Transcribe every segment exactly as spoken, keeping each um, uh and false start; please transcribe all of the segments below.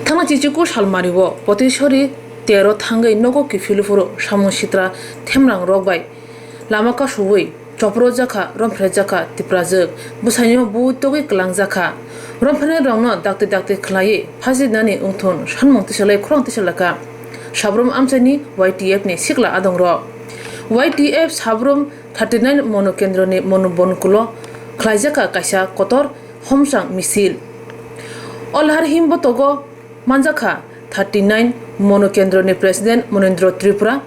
Thangna chichuku salmari o Potisori tero thangwi nogo kiphilwi phuru samung sitra themrang rok bai lama kasubwi chopro jakha, romphre jakha Tiprajwk, bwsaino bu togwi kwlang jakha. Romphre rokno dakti dakti khlaiwi phasi nani wngthun sanmung tisalai khorang tisalaka Sabrum amchaini Y T F ni sikla adong rok. Y T F Sabrum thirty nine Mono Kendroni Mono Bonkulo khlaijakha kaisa kotor homsang misil. Olhar him botogo manjakha thirty nine Mono Kendroni President Monindra Tripura,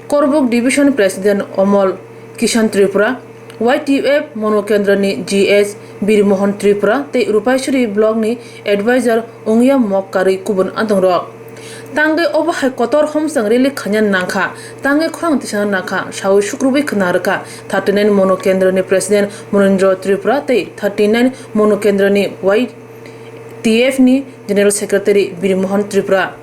Korbuk Division President Omol Kishan Tripura, Y T F Mono Kendroni G S Birmohon Tripura tei Rupaisuri Block ni Advisor wngya mok karwi kubun adongrok. Tangwi obo hai kotor homsang rally khaina nangkha, tangwi khorang tisana nangkha, sawi sukrubwi khna rwkha thirty nine Mono Kendroni President Monindra Tripura tei thirty nine Mono Kendroni Y T F ni General Secretary Birmohon Tripura.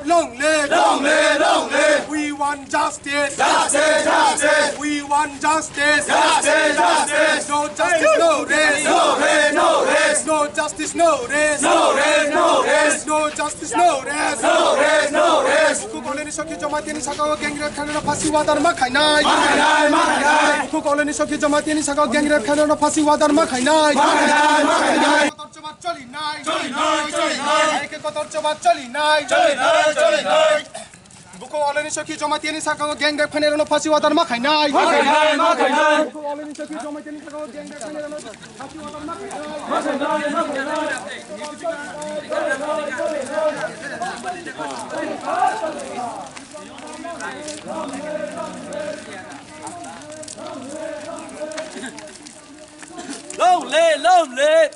Long live! Long live! Long live! We want justice! Justice! Justice! We want justice! Justice! Justice! No justice, no rest! No rest! No rest! No justice, no rest! No rest! No rest! No justice, no rest! No rest! No rest! Buku koleni soki joma tini saka o geng rep khanana phasi wadar ma khainai. Ma khainai, ma khainai. Buku koleni soki joma tini saka o geng rep khanana phasi wadar ma khainai. Ma khainai, ma khainai. Kotor choba choli nai. Choli nai, choli nai. Hai ke kotor choba choli nai. Choli nai, choli nai. Buku oleni soki joma tini saka o geng rep khanana phasi wadar ma khainai. Ma khainai, ma khainai. Buku oleni soki joma tini saka o geng rep khanana phasi wadar ma khainai. Long live, long live.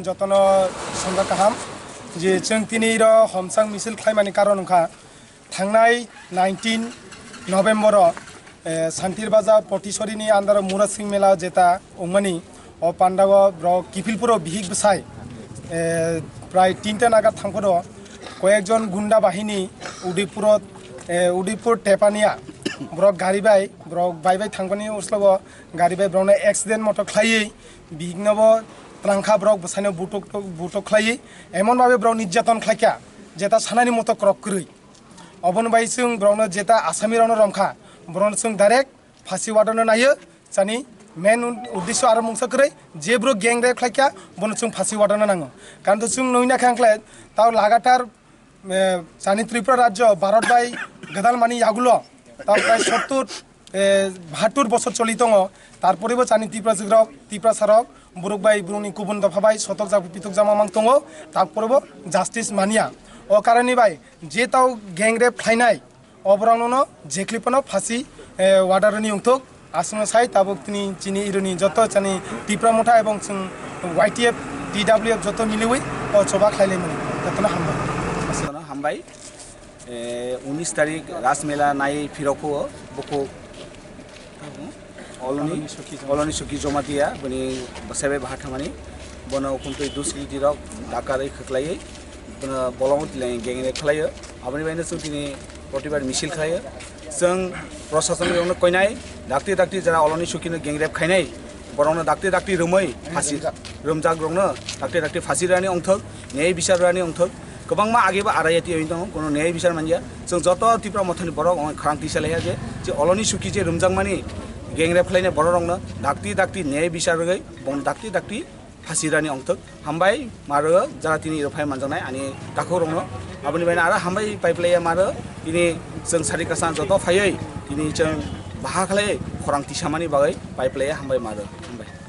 Jotono sonda kaham je chwng tini ro homsang misil khlaimani karon wngkha. Thangnai nineteen November o, eh, Santir Bazar Potisorini under o Murasing Mela jeta wngmani, o pandao borok kiphilphuro bihik bwsai, eh, prai tinta naga thangphuro koyekjon gunda bahini Udaipuro, eh, Udaipur Tepania borok gari bai, borok bai bai thangmani uslogo gari bai borokno accident moto khlaiwi bihiknobo twlangkha borok bwsaino butok, butok khlaiwi emon babe borok nirjaton khlaikha jeta sanani moto kwrwk kwrwi. Oboni bai chwng borokno jeta Asami rokno romkha, borokno chwng direct phasi wadano naio, chani main un-, uddesyo aro mungsa kwrwi, je borok gang rape khlaikha, bono chwng phasi wadano nango. Karon to chwng nui nakha wngkhlai, tao lagatar, eh, chani Tripura rajyo Bharat bai gwdal mani yagulo, tao prai sottur, eh, bahattur bosor choli tongo, tarporebo chani Tiprajwk rok, Tiprasa rok, borok bai borokni kubun dopha bai sotok jak pitok jama mang tongo, tarporebo justice manya. O karoni bai je tao gang rape khlainai, o borokno no jekli phano phasi, eh, wadaroni wngthok, aswkno sai tabuk tini chini ironi joto chani Tipra Motha ebong chwng Y T F, T W F joto miliwi o choba khlailaimani. Jotono hambai. Jotono hambai. Eh, unis tarik Ras Mela nai phirokho bukhuk Oloni, Oloni Suki Jamatia, bini bwsai bai baha thangmani, bono ukuntwi dusriti rok dakarwi khwklaiwi, bono bolongo tilai gang rape khlaio, aboni baino chwng tini protibad misil khlaio. Chwng prosason rokno koinai, dakti dakti jara Oloni Sukino gang rape khainai, borokno dakti dakti romwi phasi, romjak rokno dakti dakti phasi rani ongthok, niyai bichar rani ongthok. Kwbangma ageba R I A T oi tongo, kono niyai bichar manya. Chwng joto Tipra Mothani borok ongoi khorang tisa laiya je, je Oloni Suki je romjakmani gang rape khlainai borok rokno dakti dakti niyai bichar rwgwi, bong dakti dakti phasi rani ongthok. Hambai maro jara tini rwphai manjaknai ani takhuk rokno. Aboni baino aro hambai paiplaiya maro tini chwng sari kasan joto phaiwi tini chwng baha khlai khorang tisamani bagwi paiplaiya hambai maro. Hambai.